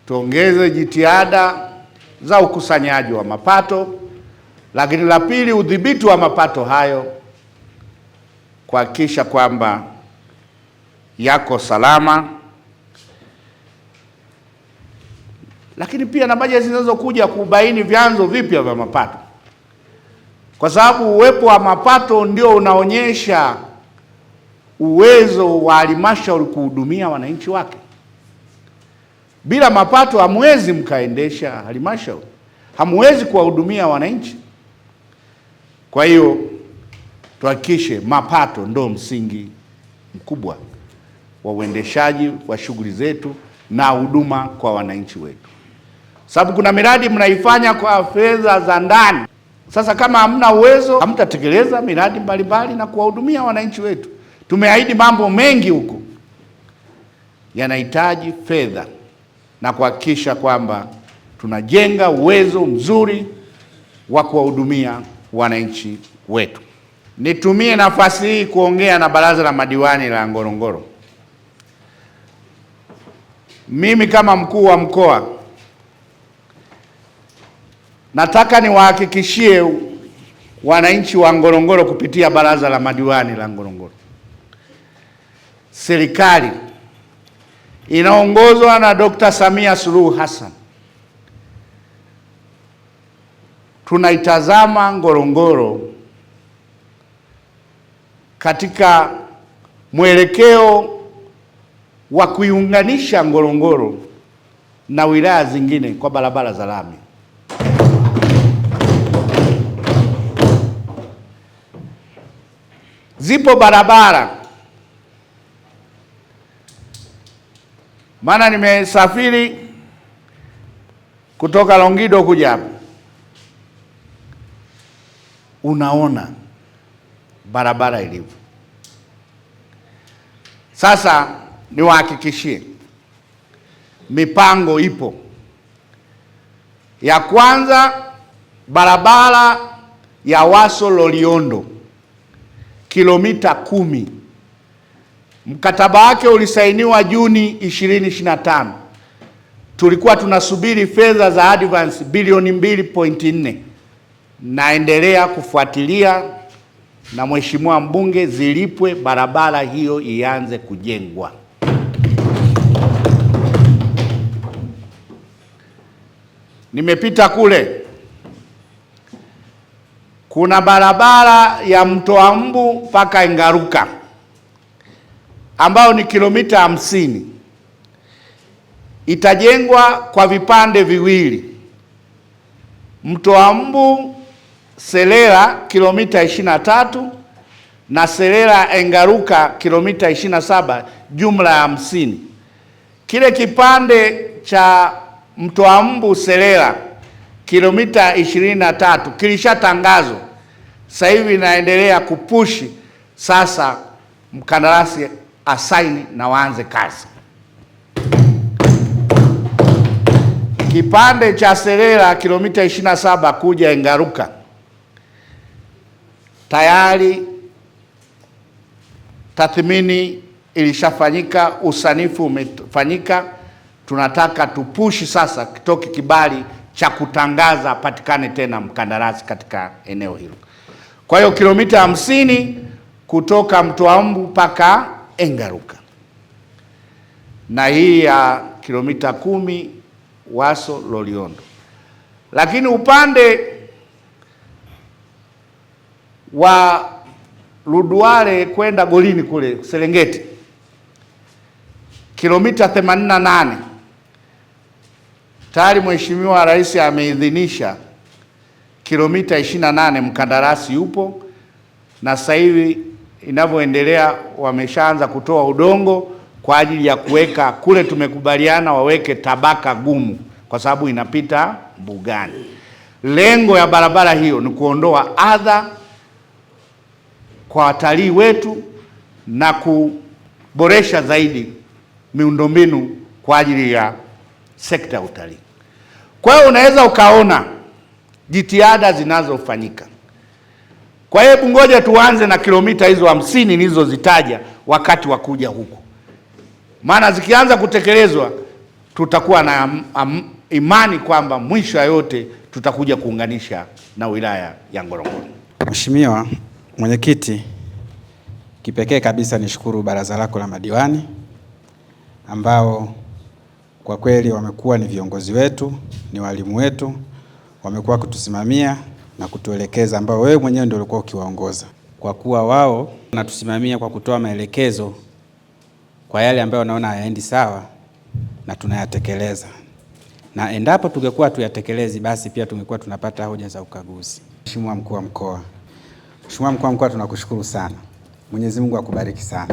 Tuongeze jitihada za ukusanyaji wa mapato, lakini la pili, udhibiti wa mapato hayo, kuhakikisha kwamba yako salama, lakini pia na bajeti zinazokuja kubaini vyanzo vipya vya mapato, kwa sababu uwepo wa mapato ndio unaonyesha uwezo wa halmashauri kuhudumia wananchi wake. Bila mapato hamwezi mkaendesha halmashauri, hamwezi kuwahudumia wananchi. Kwa hiyo tuhakikishe mapato ndo msingi mkubwa wa uendeshaji wa shughuli zetu na huduma kwa wananchi wetu, sababu kuna miradi mnaifanya kwa fedha za ndani. Sasa kama hamna uwezo, hamtatekeleza miradi mbalimbali na kuwahudumia wananchi wetu. Tumeahidi mambo mengi huko yanahitaji fedha na kuhakikisha kwamba tunajenga uwezo mzuri wa kuwahudumia wananchi wetu. Nitumie nafasi hii kuongea na baraza la madiwani la Ngorongoro. Mimi kama mkuu wa mkoa nataka niwahakikishie wananchi wa Ngorongoro kupitia baraza la madiwani la Ngorongoro, serikali inaongozwa na Dr. Samia Suluhu Hassan tunaitazama Ngorongoro katika mwelekeo wa kuiunganisha Ngorongoro na wilaya zingine kwa barabara za lami. Zipo barabara, maana nimesafiri kutoka Longido kuja hapa, unaona barabara ilivyo sasa. Niwahakikishie mipango ipo. Ya kwanza, barabara ya Waso Loliondo kilomita 10, mkataba wake ulisainiwa Juni 2025. Tulikuwa tunasubiri fedha za advance bilioni 2.4. Naendelea kufuatilia na mheshimiwa mbunge zilipwe, barabara hiyo ianze kujengwa. Nimepita kule, kuna barabara ya Mtoa Mbu mpaka Engaruka ambayo ni kilomita 50, itajengwa kwa vipande viwili, Mtoa Mbu Selela kilomita 23 na Selela Engaruka kilomita 27, jumla ya 50. Kile kipande cha Mtoa Mbu Selela kilomita 23 kilishatangazwa, sasa hivi inaendelea kupushi sasa mkandarasi asaini na waanze kazi. Kipande cha Selela kilomita 27 kuja Engaruka tayari tathmini ilishafanyika, usanifu umefanyika. Tunataka tupushi sasa kitoke kibali cha kutangaza apatikane tena mkandarasi katika eneo hilo. Kwa hiyo kilomita 50 kutoka Mtoa Mbu mpaka Engaruka, na hii ya kilomita 10 Waso Loliondo. Lakini upande wa Luduale kwenda Golini kule Serengeti kilomita 88 tayari Mheshimiwa Rais ameidhinisha kilomita 28, mkandarasi yupo na sasa hivi inavyoendelea wameshaanza kutoa udongo kwa ajili ya kuweka kule. Tumekubaliana waweke tabaka gumu kwa sababu inapita mbugani. Lengo ya barabara hiyo ni kuondoa adha kwa watalii wetu na kuboresha zaidi miundombinu kwa ajili ya sekta ya utalii. Kwa hiyo unaweza ukaona jitihada zinazofanyika. Kwa hiyo hebu ngoja tuanze na kilomita hizo 50 nilizozitaja wakati wa kuja huku, maana zikianza kutekelezwa Tutakuwa na imani kwamba mwisho ya yote tutakuja kuunganisha na wilaya ya Ngorongoro. Mheshimiwa Mwenyekiti, kipekee kabisa nishukuru baraza lako la madiwani ambao kwa kweli wamekuwa ni viongozi wetu, ni walimu wetu, wamekuwa kutusimamia na kutuelekeza, ambao wewe mwenyewe ndio ulikuwa ukiwaongoza, kwa kuwa wao wanatusimamia kwa kutoa maelekezo kwa yale ambayo wanaona hayaendi sawa na tunayatekeleza, na endapo tungekuwa tuyatekelezi, basi pia tungekuwa tunapata hoja za ukaguzi. Mheshimiwa Mkuu wa Mkoa, Mheshimiwa Mkuu wa Mkoa, tunakushukuru sana. Mwenyezi Mungu akubariki sana.